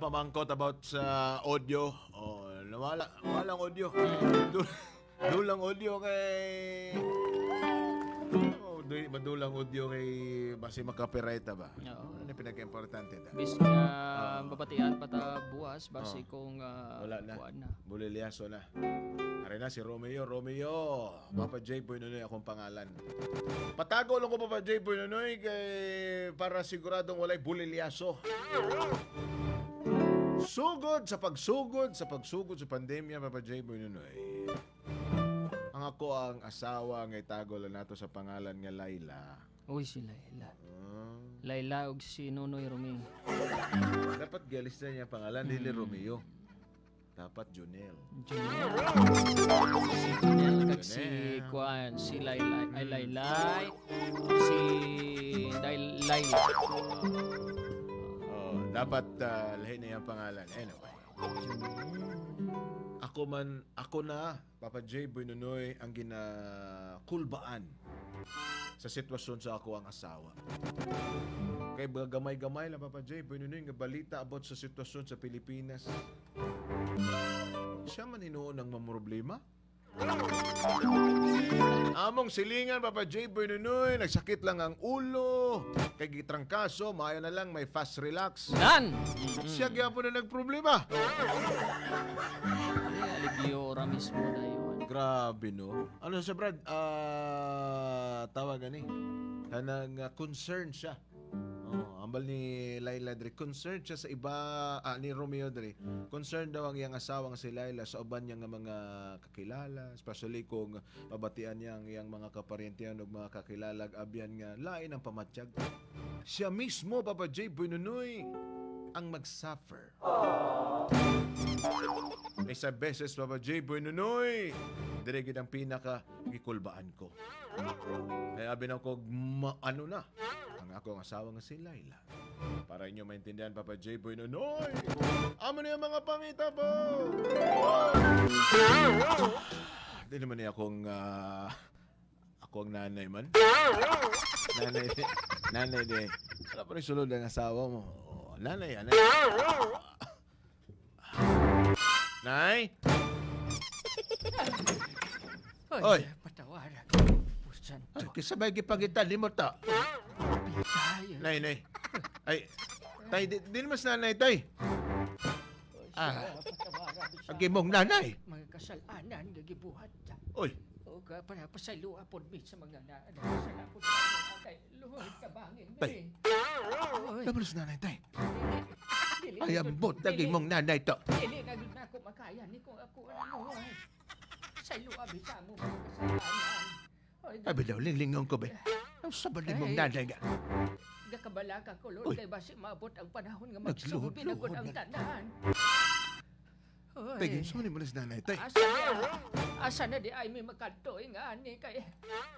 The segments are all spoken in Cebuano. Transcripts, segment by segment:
pamangkot about sa audio. Oh, nawala, walang audio. Dulang audio kay. Oh, madulang audio kay basi makapirate ba? Oo. Ano pinaka-importante ta? Bis nga babatian pa ta buwas basi kung Wala na. Kuan na. Bulilyaso na. Are na si Romeo. Romeo. Papa J. Boy Nunoy akong pangalan. Patago lang ko, Papa J. Boy Nunoy, kay para siguradong walay bulilyaso. Sugod sa pagsugod sa pagsugod sa pandemya, Papa J. Boy Nunoy. Ang ako ang asawa nga itago lang nato sa pangalan nga Laila. Uy, si Laila. Ah, Laila og si Nonoy Romeo. Dapat galis na niya pangalan, dili Romeo. Dapat Junel. Junel. Si Junel kag si Junel. Kuan, si Laila, ay Laylay, si Dahil Laila. Oh, dapat lahi na yung pangalan. Anyway. Ako man, ako na, Papa J. Boy Nunoy, ang ginakulbaan sa sitwasyon sa ako ang asawa. Kay gamay-gamay lang, Papa J. Boy Nunoy, nga balita about sa sitwasyon sa Pilipinas. Siya man hinuon ang mamroblema. Among silingan, Papa J. Boy Nunoy, nagsakit lang ang ulo. Kay gitrangkaso, maayo na lang, may fast relax. Nan! Siya gyapon na nagproblema. Ay, alibyora mismo na yun. Grabe, no? Ano sa Brad? Ah, tawag ani. Kanang concern siya. Oh, ambal ni Laila dre, concerned siya sa iba, ni Romeo dre. Concerned daw ang iyang asawa nga si Laila sa uban niya nga mga kakilala, especially kung mabatian niya ang iyang mga kaparyente ug mga kakilala ag abyan nga lain ang pamatyag. Siya mismo, Papa J. Boy Nunoy, ang mag-suffer. Isa beses, Papa J. Boy Nunoy, dire gid ang pinaka gikulbaan ko. Kaya abi na ko ano na ang akong asawa nga si Laila. Para inyo maintindihan, Papa J. Boy Nunoy. Amo na yung mga pangita po. Di naman niya akong ako ang nanay man. Nanay di. Nanay di. Wala pa rin sulod ang asawa mo. Oh, nanay, nanay. Nay? Oy, Oy. Patawaran. Pusan Ay, kisabay gipangita nimo ta. Tayo. Nay, nay. Ay, tay, di naman sa nanay, tay. Ah, ang imong nanay. Mga kasalanan nga gibuhat ta. Oy, O ka para pasayloa pod mi sa mga na nakasala pod kay luhod kabangin mi. Tay. Oy, naman sa nanay, tay. Dili, Ay, ambot, ang imong nanay to. Dili na gud nako makaya ni kung ako ano ay. Sayloa bisa mo mga kasalanan. Oy, Abi daw, linglingon ko ba? Ang sabad imong Ay. nanay nga. Gakabalaka ko, Lord, Uy. kay basi maabot ang panahon nga Nagluhod-luhod magsumbi na gud ang na. tanan. Oy. Tay, ginso ni mo na sa nanay, tay. Asa na di ay may makadto nga ani kay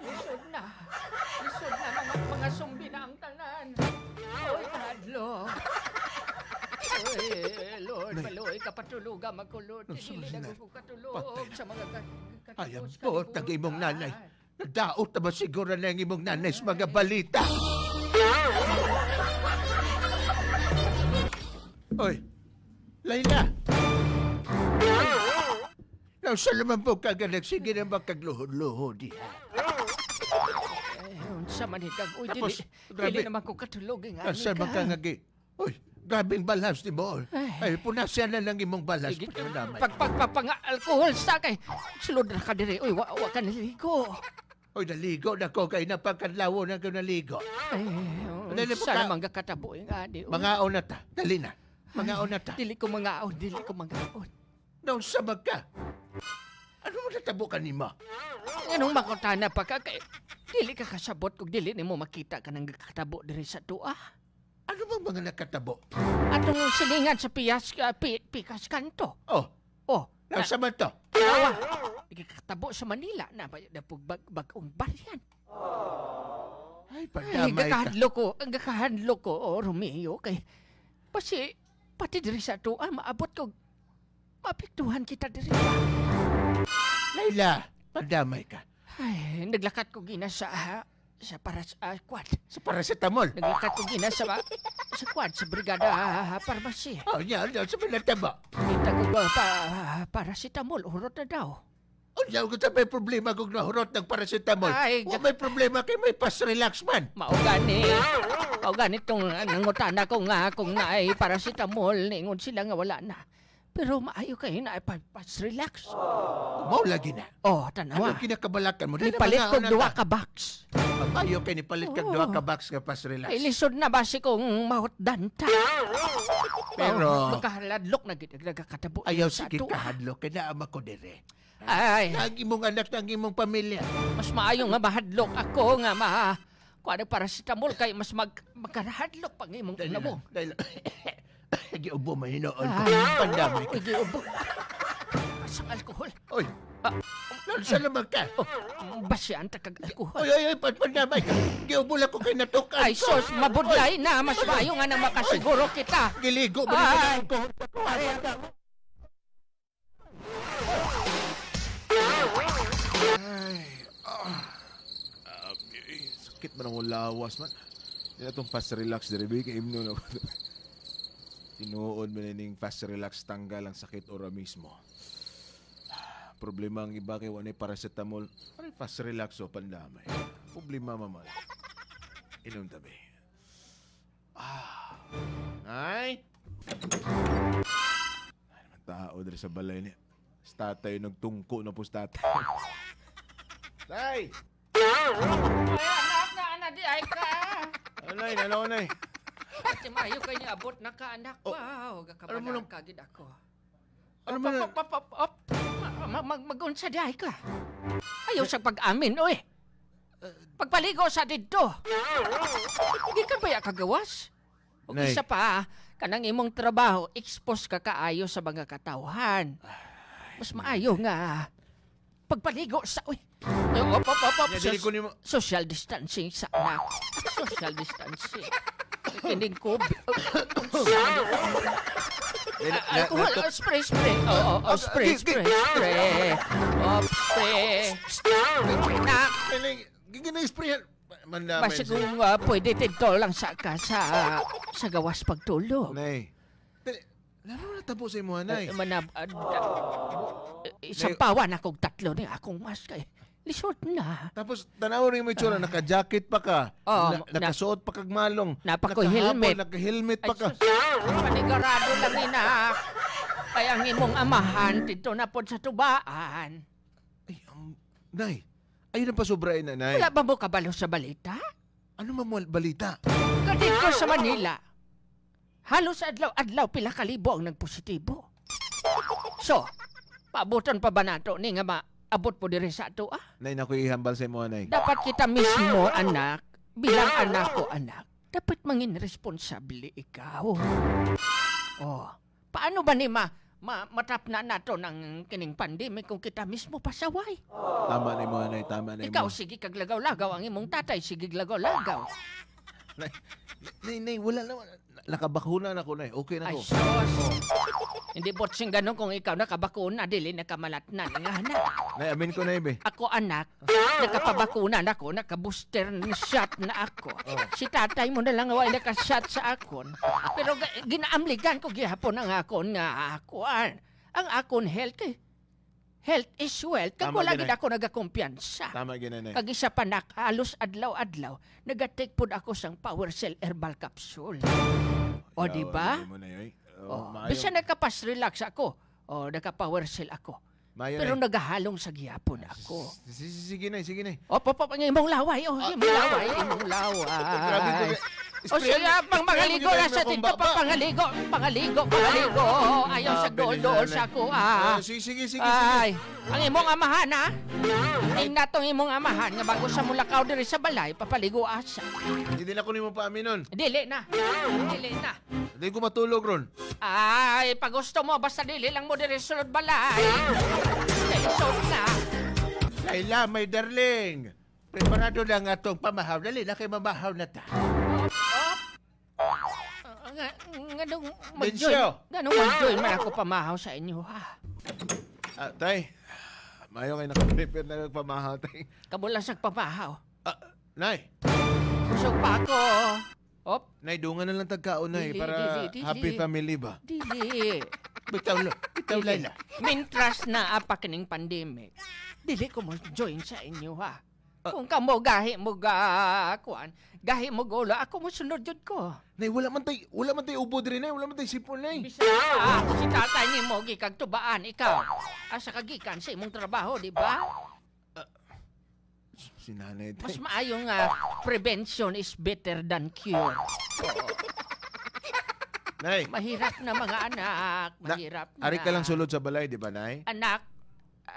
lisod na. Lisod na mga sumbi na ang tanan. Oy, hadlo. Oy, Lord, Nay. maluoy ka patuluga magkulot. Ano sa Dili mga na ko katulog Patay na. sa mga Ay, katubos ambot, ang imong kalibutan. nanay. Nadaot na ba siguro na ang imong nanay sa mga balita? Oy, Laila! Nasa naman po kagalag, sige na makagluhod-luhod diha. Eh, unsa man hikag. Uy, Tapos, dili, grabe. dili naman ko katulog nga ani Asa ka. man ka nga Uy, grabing balas ni mo. Ay, punasan na lang imong balas. Sige, Pagkadamay. pagpagpapanga alkohol sa kay sulod ra ka diri. Uy, wa ka naligo. Uy, naligo na ko kay napagkadlawo na ko naligo. Ay, Dili mo unsa ka- naman katabo nga ani. Uy, Mga na ta, dali na. Mga na ta. Dili ko mangaon, dili ko mangaon. Nung sabag ka. Ano mo natabo ka nimo? Anong makutana pa ka kay dili ka kasabot kung dili nimo makita ka nang katabo diri sa tuwa. Ano bang mga nakatabo? Atong silingan sa piyas pikas kanto. Oh, Oh, na, nasa man to? tawa. Katabo sa Manila na ba na bag, bag-ong baryan. Ay, Ay, padamay ka. gakahadlo ko, ang gakahadlo ko, oh, Romeo, kay pasi pati diri sa tuwa maabot ko maapektuhan kita diri ba. Laila, padamay ka. Ay, naglakat ko gina sa sa para sa kwad. Sa paracetamol. Naglakat ko gina sa sa kwad sa brigada pharmacy. Oh, nya, nya, sa pinataba. Kita ko ba paracetamol hurot na daw. Oh, nya, kung may problema kung nahurot ng paracetamol. Ay, wa may problema kay may pas-relax man. Mao gani. Mao gani tong nangutana ko nga kung naay paracetamol, ningon sila nga wala na. Pero maayo kayo na pas relax. Mao lagi na. Oh, tanawa. Ano kinakabalakan mo? Dili Nipalit na kog mga duha na ka box. Maayo kay nipalit kag Oo. duha ka box nga pas-relax. Ay, lisod na basi kung mahutdan ta. Pero Oh, makahaladlok na gid nagakatabo. ayaw sa sige ato. kahadlok kay naama ko dire. Ay, Ang imong anak na ang imong pamilya. mas maayo nga mahadlok ako nga ma kuan ang paracetamol kay mas magkahadlok pag imong Dahil labong. Dahil giubo man hinoon ko. Ay. Pandamay ka. Uy, giubo. Asang alkohol. Oy. Sa naman ka? Oh, basyan ta kag alkohol. Oy, oy, oy, pandamay ka. Giubo lang ko kay natukan Ay, ko. sus, mabudlay na. Mas maayo nga na makasiguro kita. Giligo mo Ay. na alkohol. Ay, eh, sakit man ang lawas man. Di na itong fast relax diri bi kay imno na. Tinuod man ning fast relax tanggal ang sakit ora mismo. Problema ang iba kay wala paracetamol. Ano yung fast relax o pandamay? Problema mamal. Inom tabi. Ah. Ay! Ay naman tao diri sa balay niya. Si tatay nagtungko na po si tatay. Tay! Ay, anak na, anak, di ay ka. Anay, ano, anay? Ate, maayo kay niya abot na ka, anak. Oh, Wow, ano mo gakabalaan ka, gid ako. Ano mo na? Op, op, op, op. Magunsa di ay ka. Ayaw sa pag-amin, oy. Pagpaligo sa didto. Hindi ka ba ya kagawas? O Nay. isa pa, kanang imong trabaho, expose ka kaayo sa mga katawhan. Mas maayo nga pagpaligo sa, uy. Ay, op, op, op, op. Nya, dili ko nimo- Social distancing sa anak. Social distancing. Kining COVID. Alcohol, oh, spray, spray. Oh, oh, oh, spray, spray, spray. Oh, spray. Nak, Gina-spray. Mandamay. basta kung pwede dito lang sa ka sa gawas pagtulog. Nay. Dili, lalo na tabo sa imo, nay. Manab, isang pawan akong tatlo ni akong mask kay lisod na. Tapos tanaw rin mo itsura, naka-jacket pa ka. Oo, nakasuot pa kag malong. Napako Nakahapon, helmet. Naka-helmet pa Ay, ka. sus, panigurado lang ina. Kaya ang imong amahan dito na pod sa tubaan. Ay, nay. Ayun ang pasubrain na, nay. Wala ba mo kabalo sa balita? Ano man mo balita? Kadito sa Manila, halos adlaw-adlaw pila ka libo ang nagpositibo. So, paabuton pa ba nato ni nga maabot po diri sa ato ah? Nay, naku ihambal sa imo, nay. Dapat kita mismo, anak, bilang anak ko, anak, dapat mangin responsable ikaw. Oh, paano ba ni matap na nato ng kining pandemic kung kita mismo pasaway? Tama na imo, nay. Tama na imo. Ikaw sige kag lagaw-lagaw, ang imong tatay sige lagaw-lagaw. Nay, nay, nay, wala na. Nakabakuna na ako, nay. Okay na Ay, ako. sus. Hindi botsing ganun kung ikaw nakabakuna, dili nakamalatnan nga anak. Nay, amin ko na, ibe. Ako anak, nakapabakuna na ako, naka-booster shot na ako. Si tatay mo na lang way naka-shot sa akon. Pero ginaamligan ko gihapon ang akon nga akuan. Ang akon health kay health is wealth. Kag Tama, wala ginay. gid ako nagakumpiyansa. Tama ginay, nay. Kag isa pa nak, halos adlaw-adlaw, nagatake pod ako sang Power Cell Herbal Capsule. O, di ba? Yaw, mo na, oy. Oh, Oh, maayo. bisan nakapas relax ako. O, naka-power cell ako. Maayo, Pero nay. nagahalong sa gihapon ako. Sige, nay, sige, nay. Op, op, op, ang imong laway. Oh, imong laway, imong Grabe laway. ko. O siya, pang mangaligo na sa dito pa, pangaligo, pangaligo, pangaligo. Ayaw sa dool-dool sa ako, ah. Sige, sige, sige, sige. Ay, ang imong amahan, ha? Ing natong imong amahan nga bago sa mulakaw diri sa balay, papaligo asa. Hindi na ko nimo paaminon. Dili na. Dili na. Hindi ko matulog ron. Ay, pag gusto mo, basta dili lang mo diri sulod balay. Kay na. Laila, my darling. Preparado na nga itong pamahaw. Dali na kay mamahaw na ta. Nga, nganong mag-join, Bencio. nganong mag-join man ako pamahaw sa inyo, ha? Ah, tay. Mayo kay naka-prepare na pamahaw, tay. Kabulasag pamahaw. Ah, Nay. Busog pa ako. Op. Nay, dungan na lang tagkaon, Nay, Dili, para dili, dili. happy family ba? Dili. Bitaw, bitaw, Laila. Mintras na apa kining pandemic, dili ko mo join sa inyo ha. Kung kamo gahi mo ga kuan, gahi mo gulo, ako mo sunod jud ko. Nay, wala man tay ubo diri, Nay, wala man tay sipon, Nay. Bisa ah, si tatay nimo gikag tubaan ikaw. Asa ka gikan sa imong trabaho, di ba? Si nanay, Mas tay. maayo nga prevention is better than cure. Nay, Mahirap na mga anak, mahirap na. ari ka lang sulod sa balay, di ba, Nay? Anak,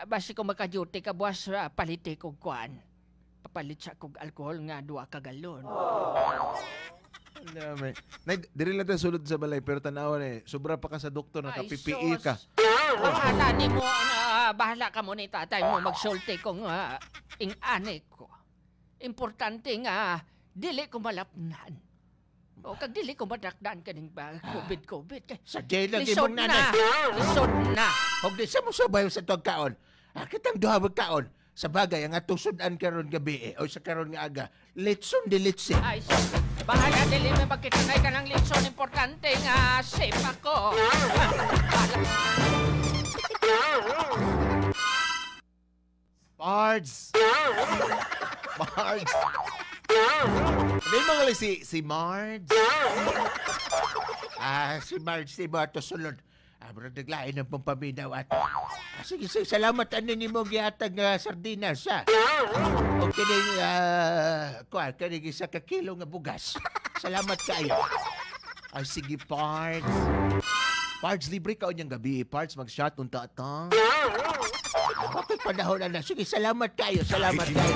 basi ko maka-duty ka buwas, paliti kog kuan. Papalit sa kog alkohol nga 2 ka galon. Wala, may. Nay, diri lang tayo sulod sa balay, pero tanawa na eh. Sobra pa ka sa doktor, Ay, naka-PPE ka. sus. Bahala ni mo, bahala ka mo ni tatay mo magsulti kung ing-ani ko. Importante nga, dili ko malapnan. O kag dili ko madakdan kaning ba, COVID-COVID. Kay, Sa jail lang lisod imong na, nanay. lisod na. Huwag di sa mo subay sa tuwag kaon. Kitang duha kaon. Sa bagay, ang atong sudan karon gabi eh, o sa karon nga aga, litson di litsi. Ay, sus. Bahala dili may magkitunay ka ng litson. Importante nga, safe ako. Bahala. Marge! Marge! Hindi mga si Marge. Si Marge, di ba ito sulod? Bro, naglain ang pampaminaw at sige, sige, salamat ano ni mo gihatag nga sardinas, ha? O kining, kuan, kining isa ka kilo nga bugas. Salamat kayo. Ay, sige, Pards. Pards, libre ka unyang gabi. Pards, mag-shot unta ta. Okay, panahon na na. Sige, salamat kayo. Salamat kayo.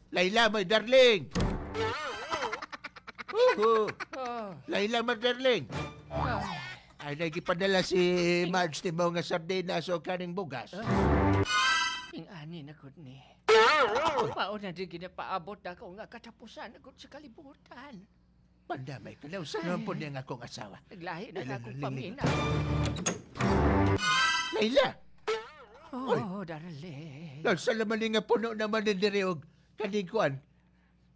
Laila, my darling. Woohoo. Oh. Laila, my darling. Ay, nagipadala si Marge Timo nga sardinas o kaning bugas. Ing-ani na gud ni. Mao na din ginapaabot ako nga katapusan na gud sa kalibutan. Pandamay ka na. Saan naman po niya ang akong asawa? Naglahi na akong Laila, pamina. Laila! Oh, darling. Saan naman nga puno naman ni diri og kaning kuan?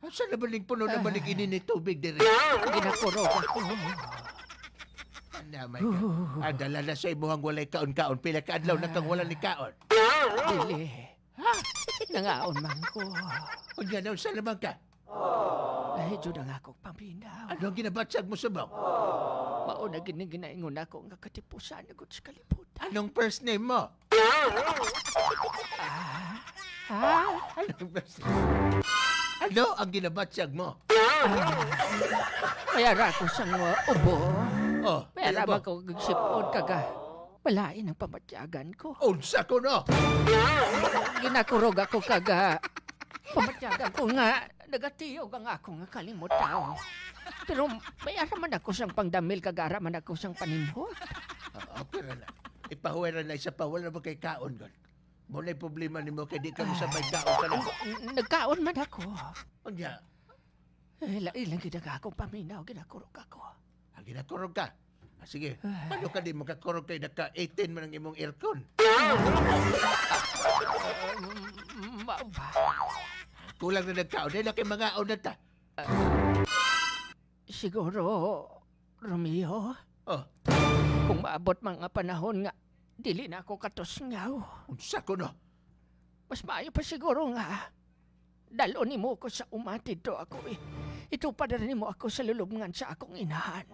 Saan naman ning puno naman ning ini ni tubig diri? Ginakurog ako. Pandamay ka. Ang dala na sa imuhang walay kaon-kaon. Pila ka adlaw na kang wala ni kaon. Dili. Ha? Nangaon man ko. Unya na, saan naman ka? Lahi jud ang akong paminaw. Ano ang ginabatsag mo sa baw? Mao na gini ginaingon ako nga katipusan na gud sa kalibutan. Anong first name mo? Ha? Anong first name? Ano ang ginabatsag mo? Mayara ko sang ubo. Oh, Mayara ano ba ko sipod kaga. Malain ang pamatyagan ko. Unsa ko no? Ginakurog ako kaga. Pamatyagan ko nga. Nagatiyog ang akong kalimutaw. Pero may ara man ako sang pangdamil kagara man ako sang paninhot. Okay ra na. Ipahuwera na isa pa. Wala ba kay kaon gon? Mo na problema nimo kay di ka mo sabay kaon ka na. Nagkaon man ako. Unya, Eh, ilang ginaga akong paminaw, ginakurog ako. ah, ginakurog ka. Ah, sige, paano ka di makakurog kay naka 18 man ang imong aircon? Mao ba? Kulang na nagkaon. Dahil na kay mga na ta. Siguro, Romeo, Oh, kung maabot mga panahon nga, dili na ako katusngaw. unsa ko no? Mas maayo pa siguro nga, dalon nimo ko sa umatid to ako eh. Ito pa rin nimo ako sa lulubngan sa akong inahan.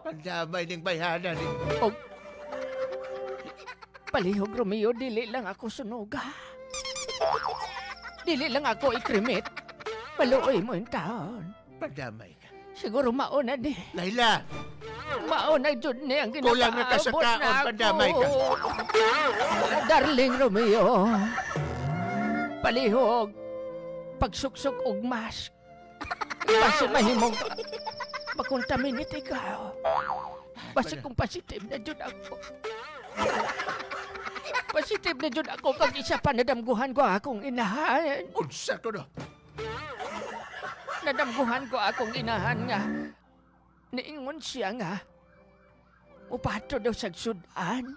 Pandamay ning bayhana ni. Og palihog, Romeo, dili lang ako sunuga. Dili lang ako ikrimit. Maluoy mo yung taon. Pandamay ka. Siguro mauna ni. Laila, Mauna jud ni ang Kulang na ka sa ginapaabot kaon, na ako. pandamay ka. Darling Romeo, palihog, pagsuksok og mask. Basta mahimong makontaminate ikaw. Basta kung positive na jud ako. Positive na jud ako kag isa pa nadamguhan ko akong inahan. Unsa ko no? Nadamguhan ko akong inahan nga niingon siya nga mupato daw sa sudan.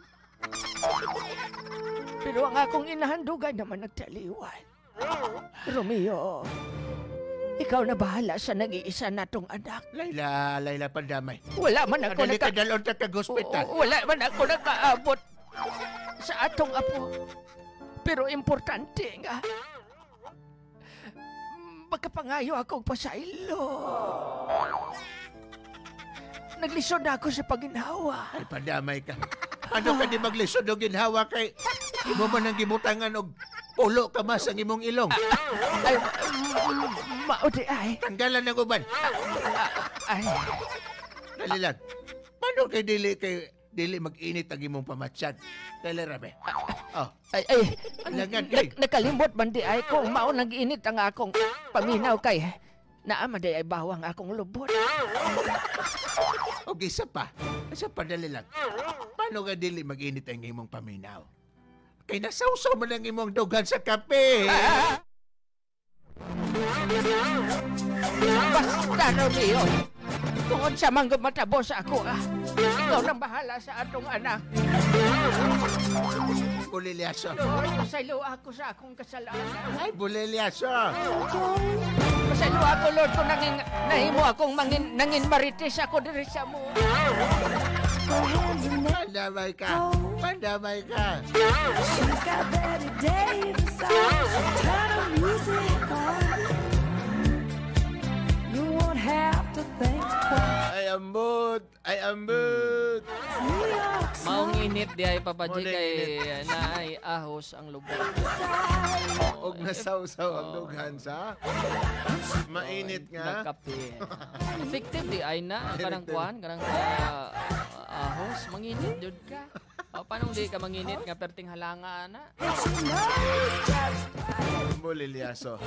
Pero ang akong inahan dugay naman nagtaliwan. Romeo, ikaw na bahala sa nag-iisa natong anak. Laila, Laila, pandamay. Wala man ako Dali naka ka dalon ta kag hospital. Oo, wala man ako nakaabot sa atong apo. Pero importante nga, makapangayo ako og pasaylo. Naglisod na ako sa paginhawa. Ay, pandamay ka. Ano ka di maglisod og ginhawa kay imo man ang gibutangan og pulo ka mas ang imong ilong. Ay, mao di ay. Tanggalan ng uban. Ay, Dali lang. Paano kay dili mag-init ang imong pamatsyag? Dali rabe. Oh, ay, ay. Langan kay. Nakalimot man di ay kung mao nag-init ang akong paminaw kay naa man di ay bawang akong lubot. Og isa pa. Isa pa, dali lang. Paano ka dili mag-init ang imong paminaw? Kay nasawsaw man ang imong dughan sa kape. Basta, Romeo. Kung unsa man matabo sa ako, ah. Ikaw nang bahala sa atong anak. Bulilyaso. Lord, pasaylo ako sa akong kasalanan. Ay, bulilyaso. Pasaylo ako, Lord, kung nangin, nahimo akong mangin, nangin marites ako diri sa mo. Pandamay ka. Pandamay ka. She's got Bette Davis eyes. Turn her music on. You won't have to think twice. Ay, ambot! Ay, ambot! New York Maong init di ay Papa G Maong kay naay ahos ang lubot. Og nasawsaw ang dughan sa mainit nga. Nagkape. Effective di ay na kanang Effective. kuan kanang ahos manginit jud ka. O, paano di ka manginit nga perting halanga ana? And she knows just Bulilyaso.